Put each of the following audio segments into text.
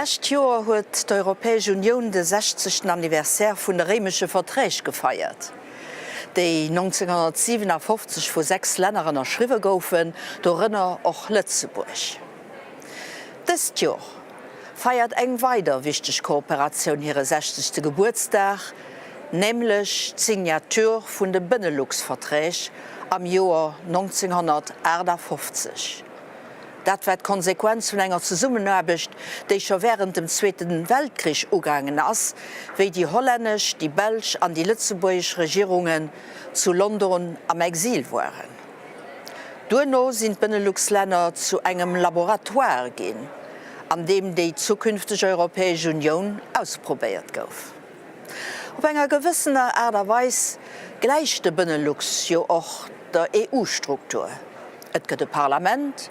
D'lescht Joer huet d'Europäesch Unioun de 60. Anniversaire vun de Réimesche Verträg gefeiert, déi 1957 vu 6 Länner ënnerschriwwe goufen, dorënner och Lëtzebuerg. Dëst Jor feiert eng weider wichteg Kooperatioun hire 60. Gebuertsdag, nämlech d'Signature vun de Benelux-Verträg am Joer 1958. Dat war d'Konsequenz vun enger Zesummenaarbecht, déi scho wärend dem Zweete Weltkrich ugaangen ass, wéi déi hollännesch, déi belsch an déi lëtzebuergesch Regierungen zu London am Exil waren. Duerno sinn d'Benelux-Länner zu engem Laboratoire ginn, an deem déi zukünfteg Europäesch Unioun ausprobéiert gouf. Op enger gewëssener Aart a Weis gläicht de Benelux jo och der EU-Struktur. Et gëtt e Parlament,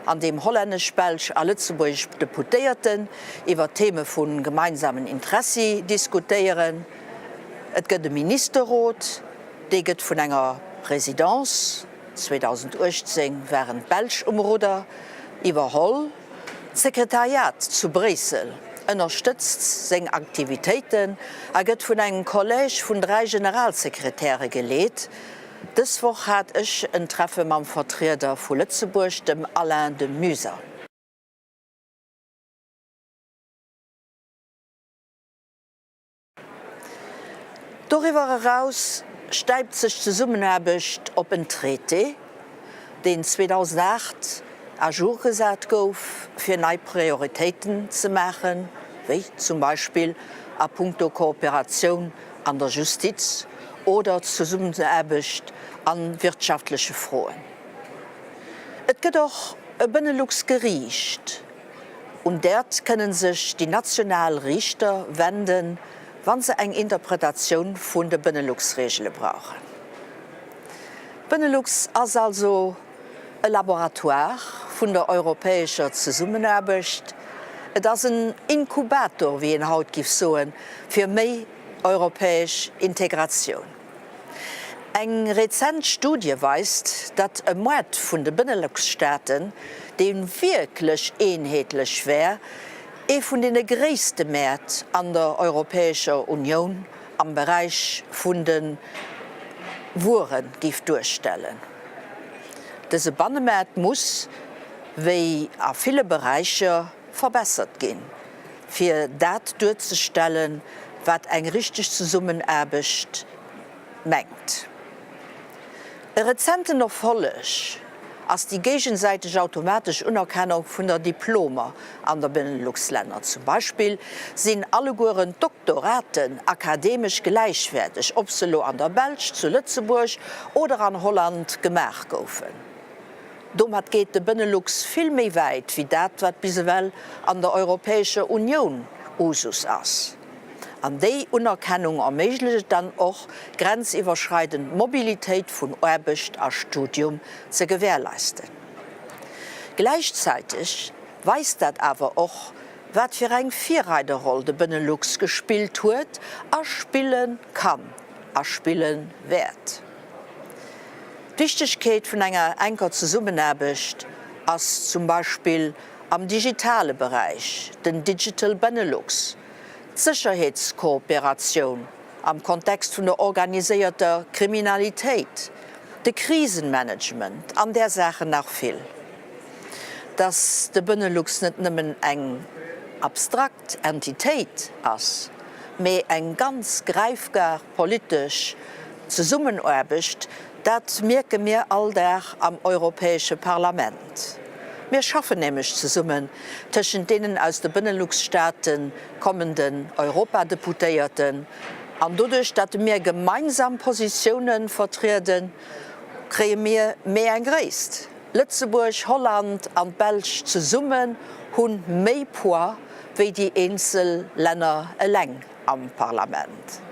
an deem hollännesch, belsch a lëtzebuergesch Deputéierten iwwer Theme vu gemeinsamen Interessi diskutéieren. Et gëtt e Ministerrot, dee gëtt vun enger Présidence, 2018 waren d'Belsch um Rudder, iwwerholl. D'Sekretariat zu Bréissel ënnerstëtzt seng Aktivitéiten a gëtt vun engem Collège vun 3 Generalsekretäre geleet. Dës Woch hat ech en Treffe mam Vertrieder vu Lëtzebuerg, dem Alain de Muser. Doriwwer eraus stäipt sech d'Zesummenaarbecht op en Traité, deen 2008 à jour gesat gouf, fir nei Prioritéiten ze maachen, wéi zum Beispill a puncto Kooperatioun an der Justiz oder d'Zesummenaarbecht a wirtschaftleche Froen. Et gëtt och e Benelux-Geriicht. Un däert kënnen sech déi national Riichter wenden, wa se eng Interpretatioun vun de Benelux-Reegele brauchen. D'Benelux ass also e Laboratoire vun der europäescher Zesummenaarbecht. Et ass en Inkubator, wéi een haut giff soen, fir méi europäesch Integratioun. Eng rezent Studie weist, datt e Moart vun de Benelux-Staaten, dee wierklech eenheetlech wär, ee vun deene gréisste Mäert an der Europäescher Unioun am Beräich vun de Wuere géif duerstellen. Dëse Bannemaart muss, wéi a ville Beräicher, verbessert ginn, fir dat duerzestellen, wat eng richteg Zesummenaarbecht mengt. E rezenten Erfolleg ass déi géigesäiteg automatesch Unerkennung vun der Diplomer an der Benelux-Länner. Zum Beispill sinn allegueren d'Doktoraten akademesch gläichwäerteg, ob se elo an der Belsch, zu Lëtzebuerg oder an Holland gemaach goufen. Domat geet de Benelux vill méi wäit wéi dat, wat bis ewell an der Europäescher Unioun Usus ass. An déi Unerkennung erméiglecht et dann och, grenziwwerschreidend Mobilitéit vun Aarbecht a Studium ze gewährleisten. Gläichzäiteg weist dat awer och, wat fir eng Virreiderroll de Benelux gespillt huet a spille kann a spille wäert. D'Wichtegkeet vun enger enker Zesummenaarbecht ass zum Beispill am digitale Beräich, den Digital Benelux, d'Sécherheetskooperatioun am Kontext vun der organiséierter Kriminalitéit, de Krisenmanagement an där Saachen nach vill. Dass de Benelux net nëmmen eng abstrakt Entitéit ass, mee eng ganz gräifgar politesch Zesummenaarbecht, dat mierke mir all Dag am Europäesche Parlament. Mir schaffen nämlech zesummen, tëschent deenen aus de Benelux-Staate kommenden Europadeputéierten, an doduerch, datt mir gemeinsam Positioune vertrieden, kréie mir méi eng Gréisst. Lëtzebuerg, Holland an d'Belsch zesummen hu méi Poids wéi déi eenzel Länner eleng am Parlament.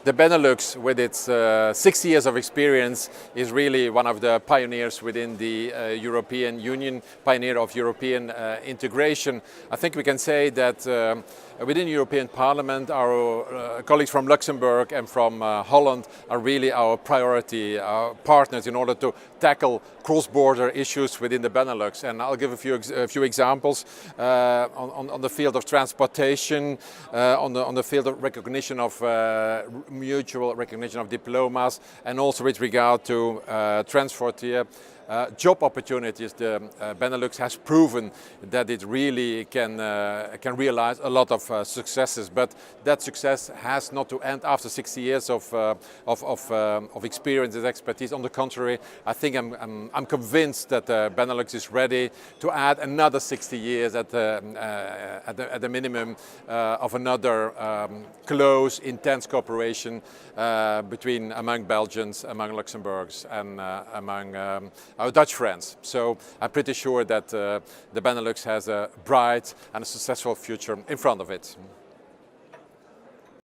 The Benelux, with its 60 years of experience, is really one of the pioneers within the European Union, pioneer of European integration. I think we can say that. Within the European Parliament, our colleagues from Luxembourg and from Holland are really our priority our partners in order to tackle cross-border issues within the Benelux. And I'll give a few, ex a few examples uh, on, on, on the field of transportation, uh, on, the, on the field of recognition of uh, mutual recognition of diplomas, and also with regard to uh, transfrontier uh, job opportunities, the uh, Benelux has proven that it really can, uh, can realize a lot of uh, successes. But that success has not to end after 60 years of, uh, of, of, um, of experience and expertise. On the contrary, I think I'm, I'm, I'm convinced that uh, Benelux is ready to add another 60 years at the, uh, at the, at the minimum uh, of another um, close, intense cooperation uh, between among Belgians, among Luxembourgs and uh, among um, our Dutch friends. So I'm pretty sure that uh, the Benelux has a bright and a successful future in front of it.